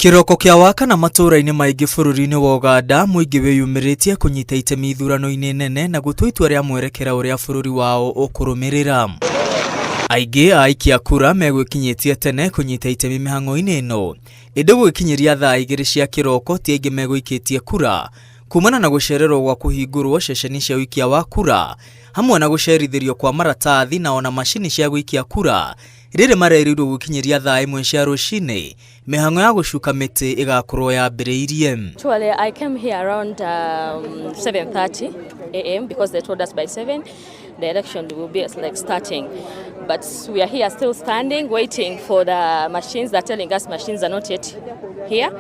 Kĩroko kĩa Wakana matũũra-inĩ maingĩ bũrũri-inĩ wa Ũganda, mũingĩ wĩyumĩrĩtie kũnyita itemi ithurano-inĩ nene na gũtua itua rĩa mwerekera ũrĩa bũrũri wao ũkũrũmĩrĩra. Aingĩ a aikia kura megwĩkinyĩtie tene kũnyita itemi mĩhang'o-inĩ ĩno, ĩndĩ gũgĩkinyĩria thaa 2 cia kĩroko ti aingĩ megũikĩtie kura kumana na gũcererwo gwa kũhingũrwo ceceni cia ũikia wa kura hamwe na gũcerithĩrio kwa maratathi na ona macini cia gũikia kura rĩrĩ marerĩirwo gũkinyĩria thaa 1 cia rũcinĩ mĩhang'o ya gũcuka mĩtĩ ĩgakorwo yambĩrĩirie. Actually, I came here around 7:30 a.m. because they told us by 7 the election will be like starting. But we are here still standing, waiting for the machines. They're telling us machines are not yet here.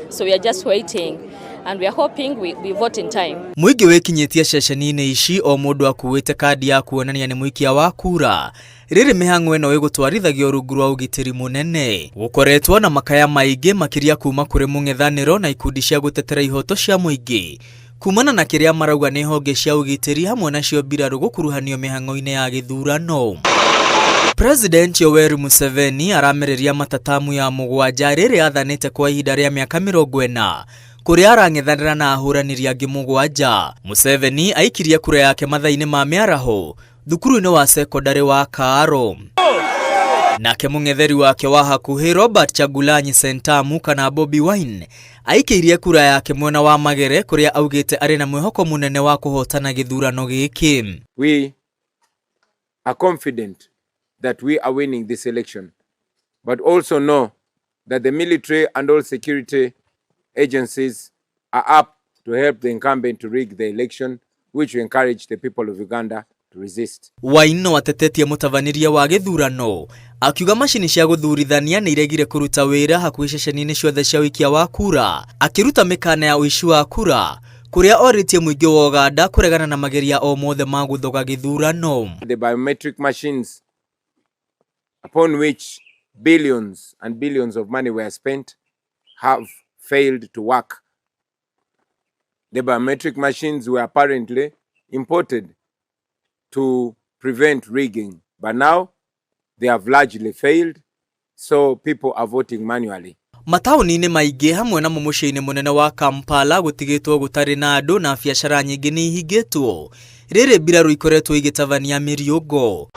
So we are just waiting and we are hoping we vote in time. Mũingĩ wĩkinyĩtie ceceni-inĩ ici o mũndũ akuĩte kandi ya kuonania nĩ mũikia wa kura. Rĩrĩ mĩhang'o ĩno ĩgũtwarithagio rungu rwa ũgitĩri mũnene. Gũkoretwo na makaya maingĩ makĩria kuma kũrĩ mũng'ethanĩro na ikundi cia gũtetera ihoto cia mũingĩ kumana na kĩrĩa marauga nĩ honge cia ũgitĩri hamwe nacio mbirarũ gũkuruhanio mĩhang'o-inĩ ya gĩthurano. President Yoweri Museveni aramereria matatamu ya 7 rĩrĩ athanĩte kwa ihinda rĩa mĩaka 40 kũrĩa arang'ethanĩra na ahũranĩri angĩ 7. Museveni aikirie kura yake mathaa-inĩ ma mĩaraho thukuru-inĩ wa sekondarĩ wa Kaaro. Nake mũng'etheri wake wa hakuhĩ Robert Kyagulanyi Ssentamu kana Bobi Wine aikĩirie kura yake mwena wa Magere kũrĩa augĩte arĩ na mwĩhoko mũnene wa kũhotana gĩthurano gĩkĩ. We are confident that we are winning this election, but also know that the military and all security agencies are up to help the incumbent to rig the election, which we encourage the people of Uganda to resist. Wine no atetetie mũtabanĩria wa gĩthurano akiuga macini cia gũthurithania nĩ iregire kũruta wĩra hakuhĩ ceceni-inĩ ciothe cia ũikia wa kura, akĩruta mĩkana ya ũici wa kura kũrĩa orĩtie mũingĩ wa Ũganda kũregana na mageria o mothe ma gũthoga gĩthurano. The biometric machines upon which billions and billions of money were spent have failed to work. The biometric machines were apparently imported to prevent rigging, but now they have largely failed, so people are voting manually. Mataũni-inĩ maingĩ hamwe na mũciĩ-inĩ mũnene wa Kampala gũtigĩtwo gũtarĩ na andũ na biacara nyingĩ nĩ ihingĩtwo rĩrĩ mbirarũ ikoretwo igĩtabania mĩriũngo.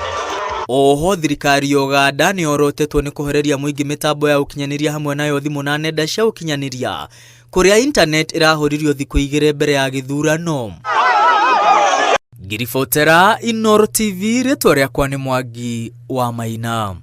Oho thirikari ya Ũganda nĩ yorotetwo nĩ kũhoreria mũingĩ mĩtambo ya ũkinyanĩria hamwe nayo thimũ na nenda cia ũkinyanĩria kũrĩa internet ĩrahũririo thikũ 2 mbere ya gĩthurano. Ngiribotera Inooro TV, rĩtwa rĩakwa nĩ Mwangi wa Maina.